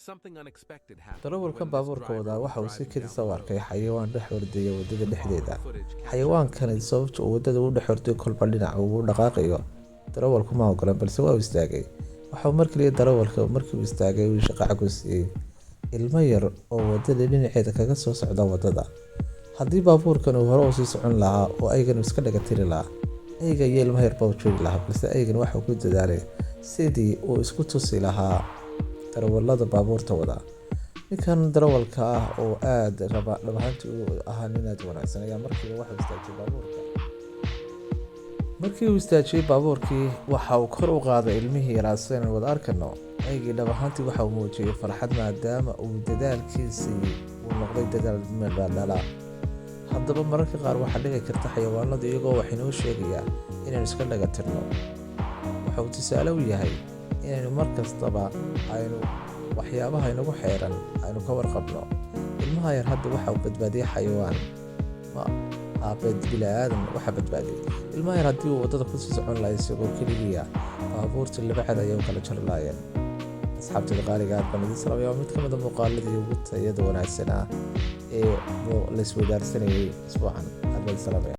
Darawalkan baabuurka wadaa waxa uu si kedis ah u arkay xayawaan dhex ordaya waddada dhexdeeda. Xayawaankani sababta uu waddada u dhex orday kolba dhinac uu u dhaqaaqayo darawalku ma ogolan, balse waa uu istaagay. Waxa uu mar kaliya darawalka markii uu istaagay uu shaqo ku siiyey ilmo yar oo waddada dhinaceeda kaga soo socda waddada. Haddii baabuurkan uu hore u sii socon lahaa oo aygan iska dhaga tiri lahaa, eyga iyo ilmaha yar baa u joogi lahaa, balse eygan waxa uu ku dadaalay sidii uu isku tusi lahaa darawallada baabuurta wada. Ninkan darawalka ah oo aad raba dhab ahaantii uu ahaa nin aad u wanaagsan ayaa markiiba waxa uu istaajiyay baabuurka. Markii uu istaajiyay baabuurkii, waxa uu kor u qaaday ilmihii yaraa sidaynu wada arkano. Eygii dhab ahaantii waxa uu muujiyay farxad maadaama uu dadaalkiisii uu noqday dadaal midho dhala. Haddaba mararka qaar waxaa dhici karta xayawaanadu iyagoo wax inoo sheegaya inaynu iska dhaga tirno. Waxa uu tusaale u yahay inaynu mar kastaba aynu waxyaabaha inagu xeeran aynu ka warqabno. Ilmaha yar hadda waxa uu badbaadiyay xayawaan, ma aha bini'aadan waxa badbaadiyay. Ilmaha yar haddii uu waddada ku sii socon lahaa isagoo keligiya, baabuurta laba cad ayay u kala jari lahaayeen. Asxaabtayda qaaliga, aad baan idin salaamaya. Waa mid ka mid ah muuqaaladii ugu tayada wanaagsanaa ee la isweydaarsanayay isbuucan. Aad baan idin salaamaya.